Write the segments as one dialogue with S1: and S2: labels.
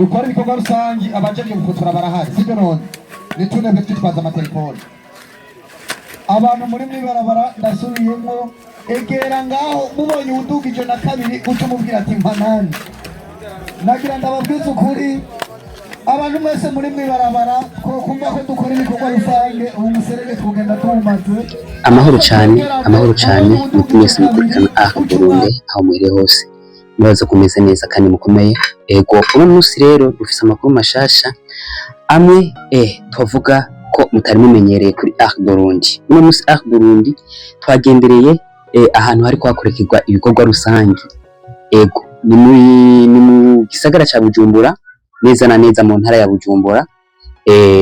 S1: Dukora ibikorwa rusangi, abajejwe gufotora barahari, sibyo? None nitunebwe twitwaza amatelefone. Abantu muri mwibarabara, ndasubiyemo, egera ngaho mubonye uwudugije na kabiri, uca umubwira ati mpanani. Nagira ndababwiza ukuri, abantu mwese muri mwibarabara, twokumva ko dukora ibikorwa rusange, ubu muserege twugenda tuwumaze.
S2: Amahoro cyane, amahoro cyane mutu mwese mukurikirana Art Burundi aho muhereye hose. Muraza kumeze neza kandi mukomeye. Ego, uno munsi rero dufise amakuru mashasha amwe twavuga ko mutari mumenyereye kuri Art Burundi. Uno munsi Art Burundi twagendereye ahantu hariko hakorerwa ibikorwa rusangi. Ego, ni mu gisagara ca Bujumbura, neza na neza mu ntara ya Bujumbura,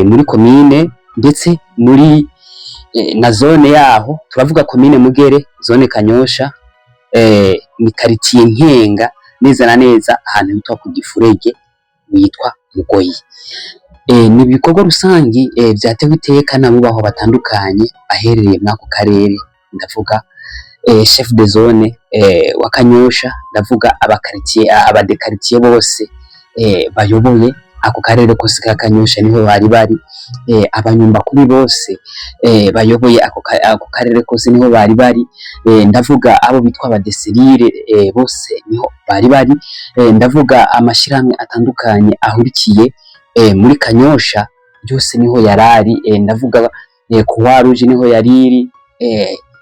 S2: muri komine ndetse muri na zone yaho. Turavuga komine Mugere, zone Kanyosha, ni quartier Nkenga, neza na neza ahantu hitwa ku Gifurege witwa Mugoyi. Ni ibikorwa rusangi vyatewe iteka n'abubaho batandukanye aherereye mwako karere. Ndavuga chef de zone wa Kanyosha, ndavuga aba quartier, aba de quartier bose bayoboye ako karere kose ka Kanyosha niho bari, abanyumba kumi bose bayoboye ako karere kose niho bari, ndavuga abo bitwa aba de cellule bose niho bari, ndavuga amashirahamwe atandukanye ahurikiye muri Kanyosha byose niho yarari, ndavuga Croix Rouge niho yariri,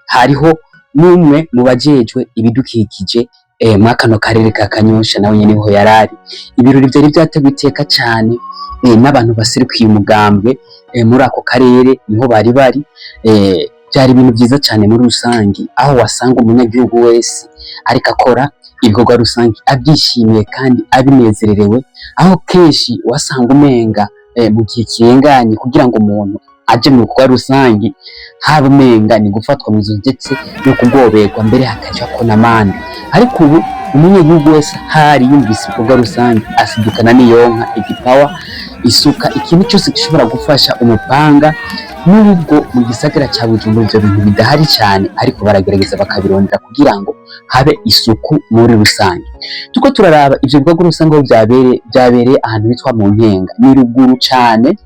S2: hariho n'umwe mu bajejwe ibidukikije muri kano karere ka Kanyosha, nawe nyene niho yarari. Ibirori vyari vyateguwe iteka cane n'abantu baserukiye umugambwe muri ako karere niho bari. Byari ibintu vyiza cane muri rusangi, aho wasanga umunyagihugu wese ariko akora ibikorwa rusangi abyishimiye kandi abinezererewe, aho kenshi wasanga umenga mu gihe kirenganye kugira ngo umuntu aje mu bikorwa rusangi haba umenga ni gufatwa mu ndetse no kugoberwa, mbere hakajako n'amande. Ariko ubu umunyagihugu wese hari yumvise ibikorwa rusange asidukana n'iyonka, igipawa, isuka, ikintu cyose gishobora gufasha, umupanga. Nubwo mu gisagara ca Bujumbura ivyo bintu bidahari cyane, ariko baragerageza bakabirondera kugira ngo habe isuku muri rusange. Tuko turaraba ivyo bikorwa rusange aho byabereye, byabereye ahantu bitwa mu Nkenga, ni ruguru cane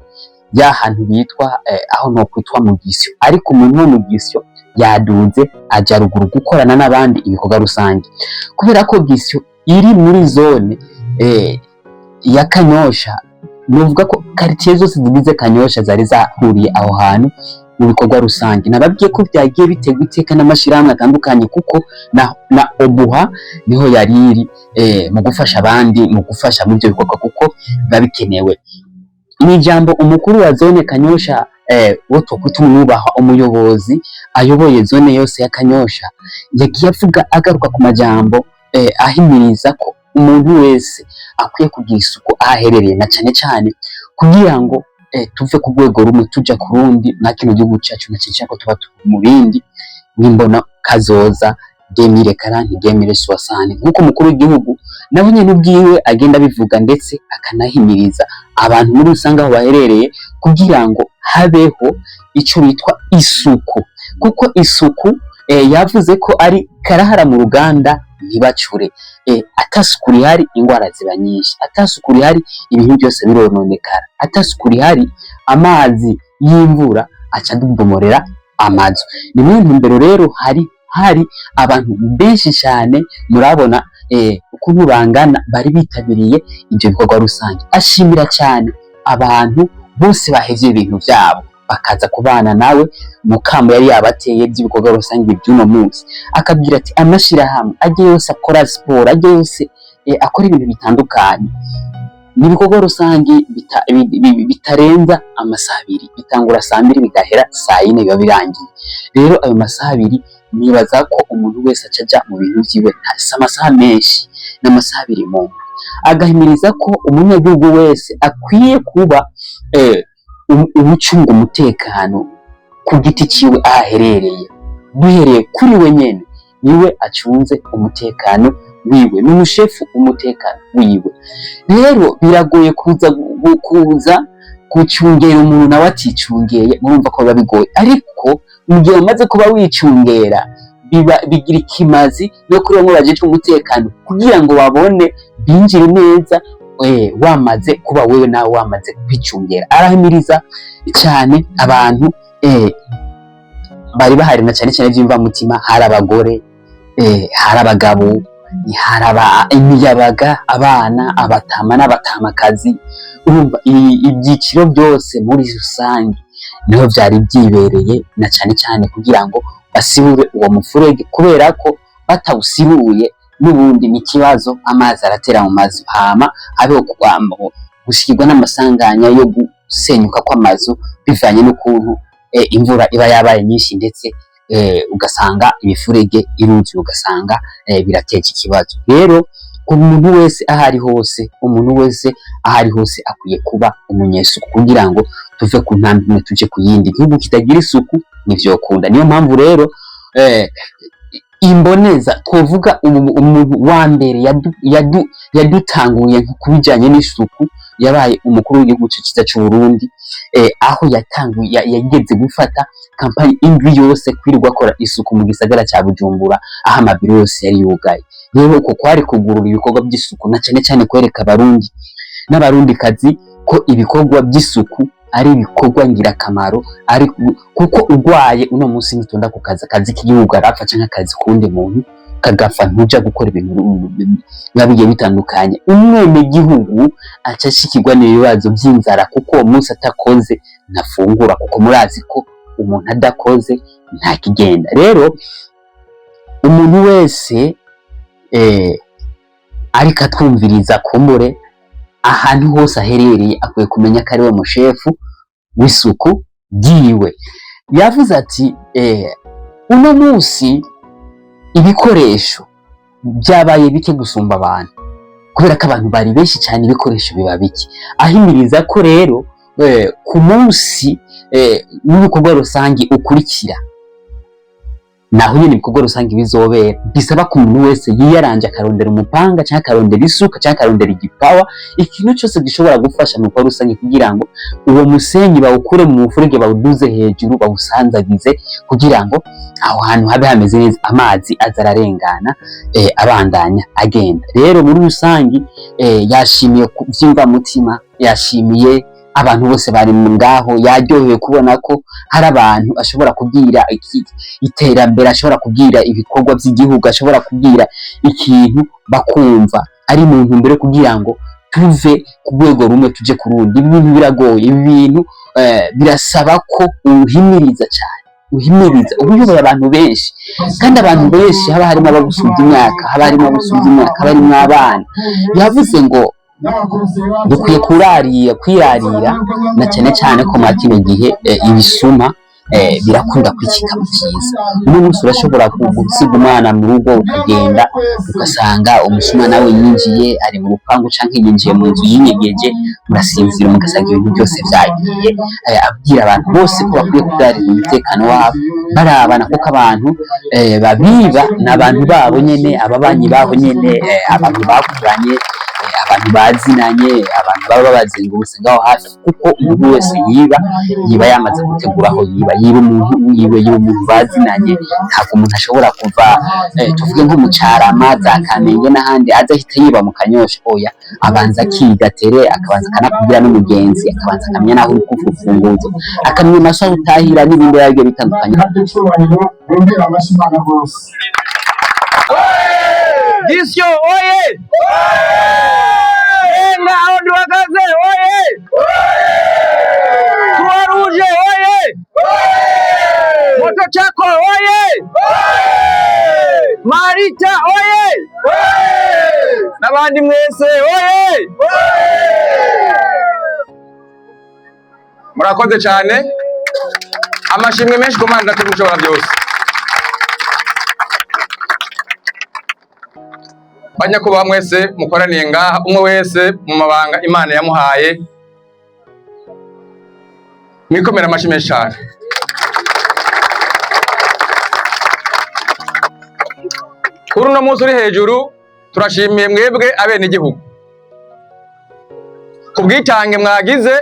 S2: y'ahantu bitwa aho no kwitwa mu Gisyo, ariko umuntu wo mu Gisyo yaduze aja ruguru gukorana n'abandi ibikorwa rusange, kubera ko Gisyo iri muri zone ya Kanyosha. Nuvuga ko quartier zose zigize Kanyosha zari zahuriye aho hantu mu bikorwa rusange. Nababwiye ko byagiye biterwa iteka n'amashirahamwe atandukanye, kuko na Obuha niho yari iri mu gufasha abandi, mu gufasha muri ibyo bikorwa, kuko biba bikenewe. Ni ijambo umukuru wa zone Kanyosha, wo twokwita umwubahwa umuyobozi ayoboye zone yose ya Kanyosha, yagiye avuga agaruka ku majambo ahimiriza ko umuntu wese akwiye kugira isuku aho aherereye, na cane cane kugira ngo tuve ku rwego rumwe tuja ku rundi mwa kino gihugu cacu, na cane cane ko tuba turi mu bindi n'imbona kazoza 2040, 2060, nk'uko umukuru w'igihugu nawe nyene ubwiwe agenda abivuga, ndetse akanahimiriza abantu muri rusange aho baherereye kugira ngo habeho ico bitwa isuku, kuko isuku yavuze ko ari karahara mu ruganda ntibacure. Atasuku rihari ingwara ziba nyinshi, atasuku rihari ibintu byose birononekara, atasuku rihari amazi y'imvura aca adubomorera amazu. Ni muri ntumbero rero hari abantu benshi cyane, murabona ukuntu bangana, bari bitabiriye ibyo bikorwa rusange. Ashimira cyane abantu bose bahevye ibintu vyabo bakaza kubana nawe mukamo yari yabateye by'ibikorwa rusange by'uno munsi. Akabwira ati amashirahamwe ajye yose akora siporo, ajye yose akora ibintu bitandukanye, ni ibikorwa rusange bitarenza amasaha 2, bitangura saa 2 bigahera saa 4, biba birangiye. Rero ayo masaha 2 nibaza ko umuntu wese aca aja mu bintu vyiwe, si amasaha menshi, ni amasaha 2 mu ndwi. Agahimiriza ko umunyagihugu wese akwiye kuba umucunga umutekano ku giti ciwe aho aherereye, duhereye kuri we nyene, niwe acunze umutekano wiwe, ni umushefu umutekano wiwe. Rero biragoye kuza gucungera umuntu nawe aticungeye, murumva ko biba bigoye. Ariko mu gihe umaze kuba wicungera, biba bigira ikimazi no kuri bamwe bajejwe umutekano kugira ngo babone binjire neza. Wamaze kuba wewe nawe wamaze kwicungera. Arahimiriza cyane abantu bari bahari, na cyane cyane by'imvamutima. Hari abagore, hari abagabo, hari imiyabaga, abana, abatama n'abatamakazi. Urumva ibyiciro byose muri rusange niho byari byibereye, na cyane cyane kugira ngo basibure uwo mufurege, kubera ko batawusibuye n'ubundi ni ikibazo. Amazi aratera mu mazu, hama habeho gushikirwa n'amasanganya yo gusenyuka kw'amazu, bivanye n'ukuntu imvura iba yabaye nyinshi, ndetse ugasanga imifurege iruzuye, ugasanga birateje ikibazo. Rero ku muntu wese aho ari hose, umuntu wese aho ari hose akwiye kuba umunyesuku, kugira ngo tuve ku ntambwe imwe tuje ku yindi. Igihugu kitagira isuku ntivyokunda. Niyo mpamvu rero imboneza twovuga umuntu wa mbere yadutanguye nko kubijanye n'isuku yabaye umukuru w'igihugu cyiza cy'u Burundi, aho yatanguye yageze gufata kampani indwi yose kwirirwa akora isuku mu gisagara cya Bujumbura, aho amabiro yose yari yugaye. Rero uko kwari kugurura ibikorwa by'isuku, na cyane cyane kwereka Abarundi n'Abarundikazi ko ibikorwa by'isuku ari ibikorwa ngirakamaro, ari kuko urwaye uno munsi ntutonda ku kazi, akazi k'igihugu arapfa canke akazi k'uwundi muntu kagapfa, ntuja gukora ibintu biba bigiye bitandukanye. Umwenegihugu aca ashikirwa n'ibibazo by'inzara, kuko uwo munsi atakoze ntafungura, kuko murazi ko umuntu adakoze nta kigenda. Rero umuntu wese ariko atwumviriza, kumbure ahantu hose aherereye, akwiye kumenya ko ari we mushefu w'isuku ryiwe. Yavuze ati uno munsi ibikoresho byabaye bike gusumba abantu, kubera ko abantu bari benshi cyane, ibikoresho biba bike. Ahimiriza ko rero ku munsi w'ibikorwa rusange ukurikira, naho nyine ibikorwa rusange bizobera, bisaba ko umuntu wese yiyaranje akarondera umupanga, cyangwa akarondera isuka, cyangwa akarondera igipawa, ikintu cyose gishobora gufasha mu bikorwa rusange, kugira ngo uwo musenyi bawukure mu mufurege, bawuduze hejuru, bawusanzagize, kugira ngo aho hantu habe hameze neza, amazi aza ararengana, abandanya agenda. Rero muri rusange yashimiye by'imvamutima, yashimiye abantu bose bari mu ngaho. Yaryohewe kubona ko hari abantu ashobora kubwira iterambere, ashobora kubwira ibikorwa by'igihugu, ashobora kubwira ikintu bakumva, ari mu ntumbero kugira ngo tuve ku rwego rumwe tuje ku rundi. Ibi bintu biragoye, ibi bintu birasaba ko uhimiriza cyane, uhimiriza uba uyoboye abantu benshi, kandi abantu benshi haba harimo abagusumvya imyaka, haba harimo abagusumvya imyaka, haba harimo abana. Yavuze ngo dukwiye kurarira, kwirarira, na cyane cyane ko muri kino gihe ibisuma birakunda kwikika mu cyiza. Uno munsi urashobora gusiga umwana mu rugo, ukagenda, ugasanga umusuma nawe yinjiye, ari mu rupangu canke yinjiye mu nzu yinyegeje, murasinzira, mugasanga ibintu byose vyagiye. Abwira abantu bose ko bakwiye kurarira umutekano wabo, barabana, kuko abantu babiba ni abantu babo nyene, ababanyi babo nyene, abantu bakuranye, abantu bazinanye, abantu baba babazengurutse ngaho hafi, kuko umuntu wese yiba, yiba yamaze gutegura aho yiba. Yiba umuntu wiwe, yiba umuntu bazinanye. Ntabwo umuntu ashobora kuva, tuvuge nko mu Carama, za Kamenge n'ahandi, aza ahita yiba mu Kanyosha. Oya, abanza akiga tere, akabanza akanakubwira n'umugenzi, akabanza akamenya n'aho uri kuva urufunguzo, akamenya amasaha utahira n'ibindi biba bigiye bitandukanye.
S3: Bongera amashyi Imana rwose.
S4: Gisyo oye! Enga aho duhagaze oye! Croix Rouge oye! Moto Chako oye! Marita oye! N'abandi mwese oye! Murakoze cyane, amashimwe menshi ku Mana tugushobora byose. Banyakubahwa mwese mukoraniye ngaha, umwe wese mu mabanga Imana yamuhaye, mwikomera amashyi menshi cyane. Kuri uno munsi uri hejuru, turashimiye mwebwe abenegihugu ku bwitange mwagize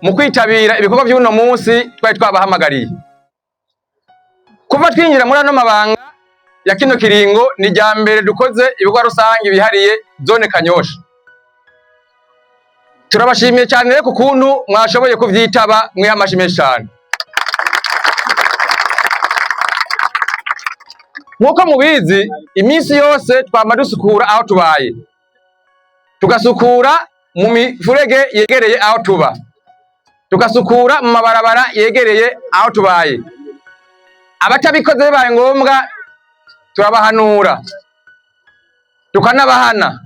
S4: mu kwitabira ibikorwa by'uno munsi twari twabahamagariye. Kuva twinjira muri ano mabanga ya kino kiringo, ni rya mbere dukoze ibikorwa rusange bihariye zone Kanyosha. Turabashimiye cyane rero ku kuntu mwashoboye kuvyitaba, mwiha amashi menshi cyane. Nk'uko mubizi, iminsi yose twama dusukura aho tubaye, tugasukura mu mifurege yegereye aho tuba, tugasukura mu mabarabara yegereye aho tubaye. Abatabikoze bibaye ngombwa turabahanura tukanabahana,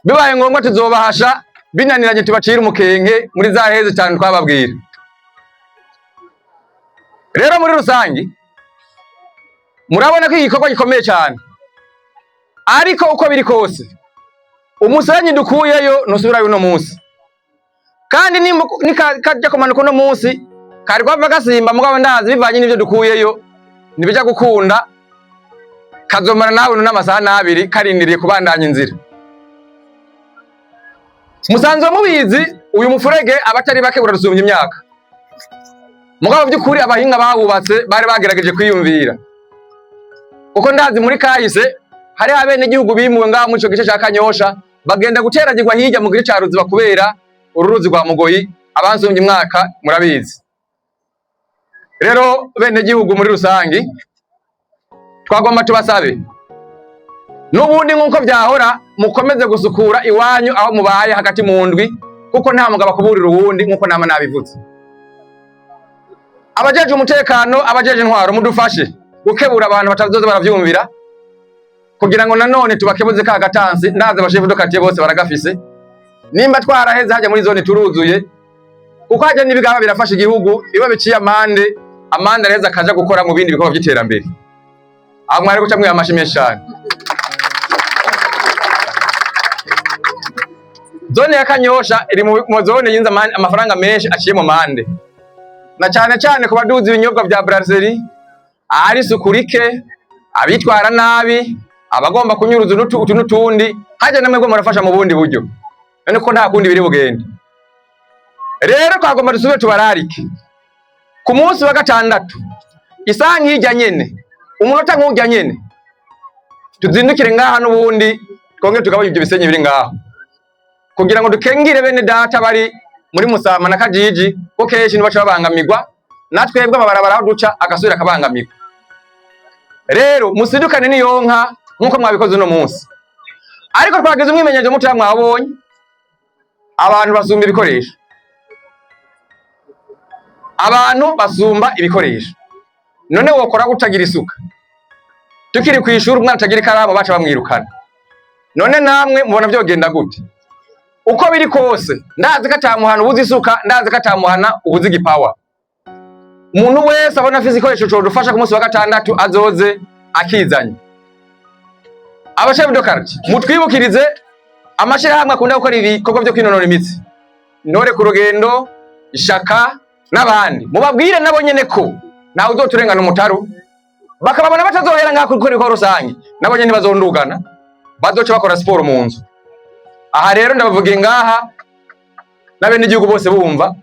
S4: bibaye ngombwa tuzobahasha, binaniranye tubacira umukenke muri za hezi cyane twababwira. Rero muri rusangi murabona ko igikorwa gikomeye cyane, ariko uko biri kose umusenyi dukuyeyo ntusubirayo uno munsi, kandi nikajya kumanuka uno munsi kari kwava gasimba, mugabo ndazi bivanye n'ivyo dukuyeyo ntibijya gukunda, kazomara nawe n'amasaha n'abiri karindiriye kubandanya inzira. Musanzwe mubizi uyu mufurege abatari bake urarusumbya imyaka, mugabo by'ukuri abahinga bawubatse bari bagerageje kwiyumvira, kuko ndazi muri kahise hari abenegihugu bimuwe ngaho muri ico gice ca Kanyosha bagenda guteragirwa hirya mu gice ca Ruziba kubera uruzi rwa Mugoyi, abansumbya imyaka murabizi. Rero benegihugu muri rusangi twagomba tubasabe n'ubundi nk'uko vyahora mukomeze gusukura iwanyu aho mubaye hagati mu ndwi, kuko nta mugabo akuburira uwundi nk'uko nama nabivuze. Abajeje umutekano, abajeje intwaro, mudufashe gukebura abantu batazoza baravyumvira, kugira ngo nanone tubakebuze ka gatansi. Ndazi abashefu de quartier bose baragafise, nimba twaraheze hajya muri zone turuzuye, kuko hajya n'ibigaba birafasha igihugu, iyo biciye amande, amande araheza akaja gukora mu bindi bikorwa vy'iterambere. Aho mwari guca mwiha amashi menshi cane. Zone ya Kanyosha iri mu zone yinza amafaranga menshi aciye mu mande, na cane cane ku baduza ibinyobwa vya brasserie, ahari isuku rike, abitwara nabi, abagomba kunyuruza utu n'utundi, hajya namwe murafasha mu bundi buryo, none ko nta kundi biri bugende. Rero twagomba dusubire tubararike ku munsi wa gatandatu isaha nk'ijya nyene, umunota nk'ujya nyene, tuzindukire ngaha n'ubundi twongere tugabanye ibyo bisenyi biri ngaho, kugira ngo dukengire bene data bari muri Musama na Kajiji, ko kenshi nibaca babangamirwa, natwebwe amabarabara aho duca agasubira akabangamirwa. Rero musidukane n'iyonka nk'uko mwabikoze uno munsi, ariko twagize umwimenyerezo mutoya mwabonye, abantu basumba ibikoresho, abantu basumba ibikoresho. None wokora gutagira isuka? Tukiri kw'ishuri umwana atagira ikaramu baca bamwirukana. None namwe mubona vyogenda gute? Uko biri kose ndazi ko atamuhana ubuze isuka, ndazi ko atamuhana ubuze igipawa. Umuntu wese abona afise igikoresho codufasha ku munsi wa gatandatu azoze akizanye. Abashefu de quartier mutwibukirize amashirahamwe akunda gukora ibikorwa vyo kwinonora imitsi, Intore ku rugendo, Ishaka n'abandi, mubabwire nabo nyene ko ntawe uzoturengana umutaru, bakababona batazohera ngaho gukora ibikorwa rusange, nabo nyene bazondugana, bazoca bakora siporo mu nzu. Aha rero ndabavugiye ngaha n'abenegihugu bose bumva,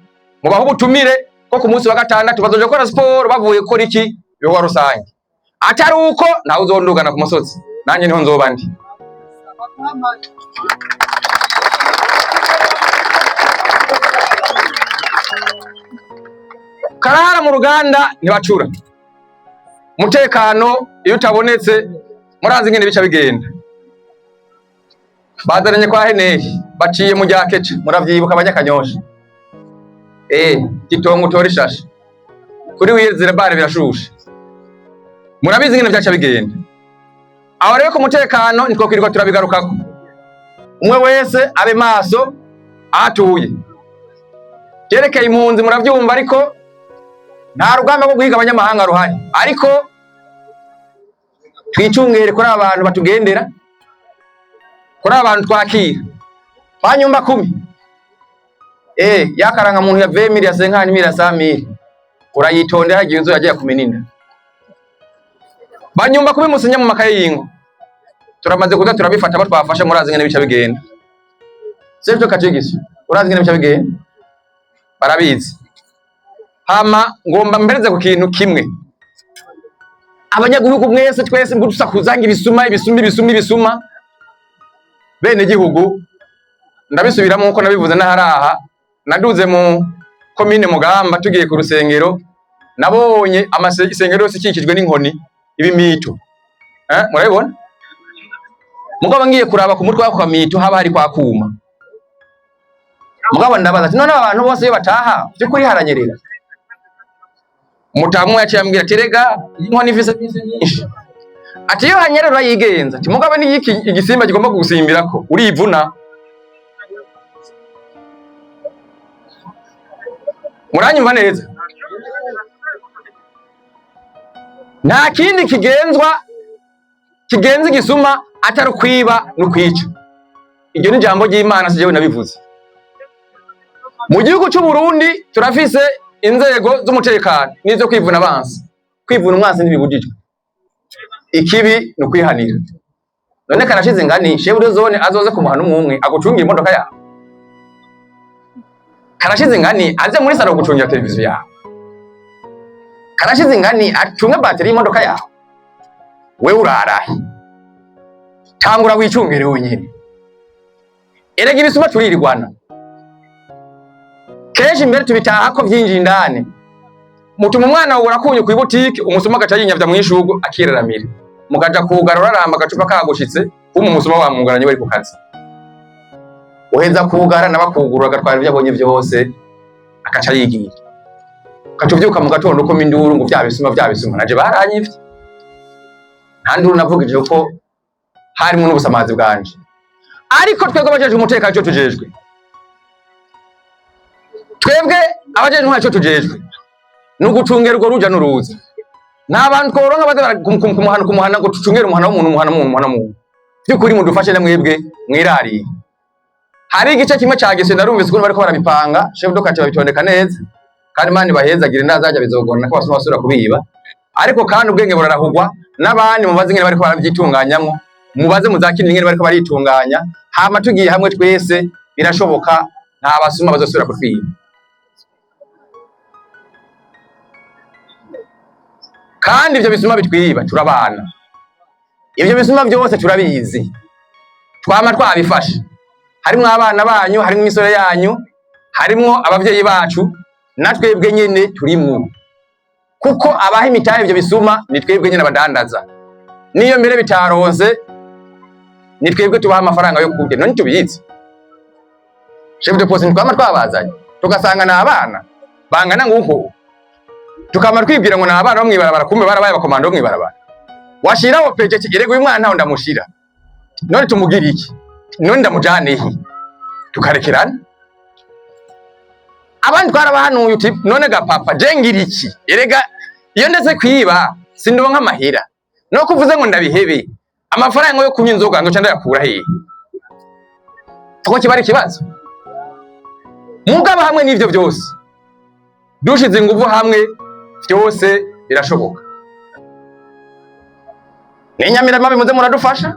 S4: mubahe ubutumire ko ku munsi wa gatandatu bazoja gukora siporo bavuye gukora iki ibikorwa rusange, atari uko ntawe uzondugana ku musozi, nanjye niho nzoba ndi. Karahara mu ruganda ntibacura. Umutekano iyo utabonetse murazi ingene bica bigenda. Bazananye kwa Henehi baciye mu rya Keca, muravyibuka abanyakanyosha. Gitongo utora ishashe kuri wiyezere bare birashushe, murabizi ingene vyaca bigenda. Aho rero ku mutekano nitwo turabigarukako, umwe wese abe maso atuye. Vyerekeye impunzi muravyumva, ariko nta rugamba rwo guhiga abanyamahanga ruhari, ariko twicungere kuri aba bantu batugendera, kuri aba bantu twakira banyumba kumi. Yakaranga muntu ya 20 ya 50 ya 100 urayitondera igihe uzoya agiye kuminina. Banyumba kumi musinya mu makaye y'ingo, turamaze kuza turabifata batwafashe, murazi ngene bica bigenda. Sivyo katigisi, urazi ngene bica bigenda, barabizi. Hama ngomba mbereze ku kintu kimwe, abanyagihugu mwese twese ngudusakuzanga ibisuma ibisuma ibisuma ibisuma, bene gihugu Ndabisubiramo nkuko nabivuze n'aharaha. Naduze mu komine Mugamba, tugiye ku rusengero, nabonye isengero yose ikikijwe n'inkoni, ibimito, murabibona. Mugabo ngiye kuraba ku mutwe w'ako kamito, haba hari kwa kuma. Mugabo ndabaza ati: "None aba bantu bose iyo bataha by'ukuri haranyerera?" Mutamu yaciye ambwira ati: "Rega iyi nkoni ifise imisi myinshi." Ati: "Iyo hanyerera urayigenza." Ati: "Mugabo niyo igisimba kigomba kugusimbirako urivuna." Muranyumva neza? Nta kindi kigenzwa kigenza igisuma atari ukwiba no kwica. Iryo ni ijambo ry'Imana, si jewe nabivuze. Mu gihugu c'u Burundi turafise inzego z'umutekano n'izo kwivuna abansi. Kwivuna umwansi ntibibujijwe, ikibi ni ukwihanira. None karashize ingani chef de zone azoze kumuhana umwe agucungira imodoka yawe? Karashize ingani aze muri salon gucungira televiziyo yawe? Karashize ingani acunge bateri y'imodoka yawe? Wewe urarahe? Tangura wicungere wenyine. Erega ibisuma turirirwana kenshi, mbere tubitaha ko vyinjiye indani. Mutuma umwana wawe urakunye kw'ibutike, umusuma agaca yinyavya mw'ishurwe akiraramira, mukaja kugara uraramba agacupa kagushitse kumwe umusuma wamwugaranye bari ku kazi. Uheza kugara nabakugurura, agatwara ivyo abonye vyose, akaca yigira. Ugaca uvyuka mu gatondo ukoma induru ngo vya bisuma, vya bisuma. Naje baranyivye, nta nduru navugije kuko harimwo n'ubusamazi bwanje. Ariko twebwe abajejwe umutekano, ico tujejwe, twebwe abajejwe intwaro, ico tujejwe ni ugucungera urwo ruja n'uruza. Nta bantu tworonka baza kumuhana kumuhana ngo tucungere umuhana w'umuntu, umuhana w'umuntu, umuhana w'umuntu. By'ukuri mudufashe na mwebwe mwirariye. Hari igice kimwe ca Giswe, narumvise ukuntu bariko barabipanga, chef de quartier babitondeka neza, kandi Imana ibahezagire. Ndazajya bizogorana ko basuma basubira kubiba, ariko kandi ubwenge burarahugwa n'abandi. Mubaze ingene bariko baravyitunganyamwo, mubaze muzakini ingene bariko baritunganya. Hama tugiye hamwe twese birashoboka, nta basuma bazosubira kutwiba. Kandi ivyo bisuma bitwiba turabana, ivyo bisuma byose turabizi, twama twabifashe. Harimwo abana banyu, harimwo imisore yanyu, harimwo abavyeyi bacu, na twebwe nyene turimwo, kuko abaha imitahe ivyo bisuma ni twebwe nyene abadandaza. Niyo mbere bitaronse, ni twebwe tubaha amafaranga yo kurya. None tubizi, chef de poste, twama twabazanye tugasanga ni abana bangana nguko, tukama twibwira ngo ni abana bo mw'ibarabara, kumbe barabaye abakomando bo mw'ibarabara. Washiraho peje erega uyu mwana ntaho ndamushira, none tumugira iki? None ndamujane he? Tukarekerana. Abandi twarabahanuye uti: "None ga papa, je ngira iki? Erega iyo ndetse kwiba sindonka amahera, no kuvuze ngo ndabihebe, amafaranga yo kunywa inzoga ngo ndayakura hehe?" Kuko kiba ari ikibazo. Mugabo hamwe n'ivyo byose, dushize inguvu hamwe, byose birashoboka. N'inyamirama muze muradufasha.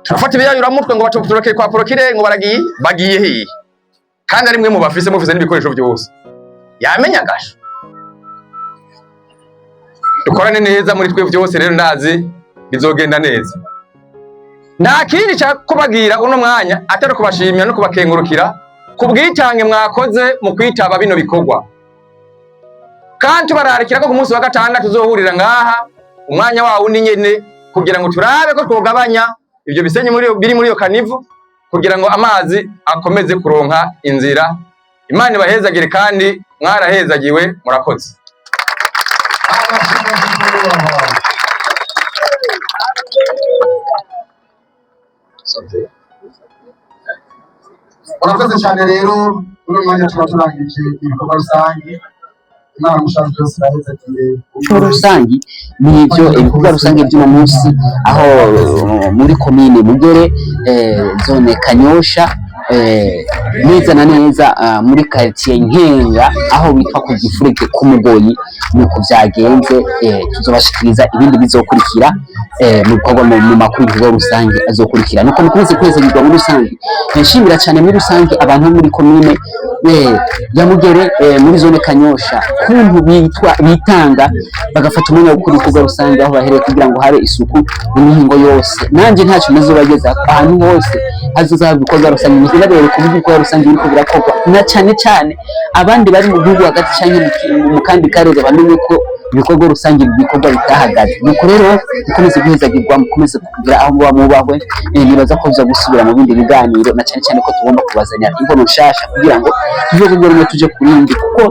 S4: Turafata ibiyayuramutwe ngo baturekeye kwa procureur, ngo baragiye, bagiye hehe kandi ari mwe mubafise, mufise n'ibikoresho byose? Yamenya agasho. Dukorane neza muri twe byose rero, ndazi bizogenda neza. Nta kindi cya kubabwira uno mwanya atari kubashimira no kubakengurukira ku bwitange mwakoze mu kwitaba bino bikorwa, kandi tubararikira ko ku munsi wa gatandatu tuzohurira ngaha umwanya wawo undi nyene, kugira ngo turabe ko twogabanya ivyo bisenyi muri biri muri iyo caniveau, kugira ngo amazi akomeze kuronka inzira. Imana ibahezagire kandi mwarahezagiwe, murakoze.
S3: Amashyi menshi nyakubahwa. Murakoze cyane. Rero muri uyu mwanya tuba turangije ibikorwa rusange. Imana mushaje byose irahezagire.
S2: Ibikorwa rusangi nivyo, ibikorwa rusange by'uno munsi aho muri komine Mugere, zone Kanyosha, neza na neza muri quartier Nkenga, aho bitwa ku Gifurege ku Mugoyi, nuko vyagenze. Tuzobashikiriza ibindi bizokurikira mu bikorwa mu makuru y'ibikorwa rusange azokurikira. Nuko mukomeze kwezagirwa muri rusange. Nshimira cyane muri rusange abantu bo muri komine ya Mugere, muri zone Kanyosha, kuntu bitwa bitanga bagafata umwanya wo gukora ibikorwa rusange aho bahereye, kugira ngo habe isuku mu mihingo yose. Nanjye ntacyo nazobageza ahantu hose. Hazoza ibikorwa rusange, muzinabere ku buryo ibikorwa rusange biriko birakorwa, na cane cane abandi bari mu gihugu hagati canke mu kandi karere bamenye ko ibikorwa rusange, ibikorwa bitahagaze. Nuko rero mukomeze guhezagirwa, mukomeze kugira aho muba mubahwe. Nibaza ko tuza gusubira mu bindi biganiro, na cane cane ko tugomba kubazanira imbono nshasha kugira ngo tuve ku rwego rumwe tuje ku rundi, kuko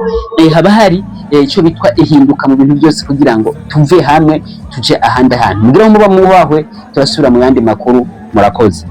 S2: haba hari ico bitwa ihinduka mu bintu byose, kugira ngo tuve hamwe tuje ahandi hantu. Mugira aho muba mubahwe, turasubira mu yandi makuru. Murakoze.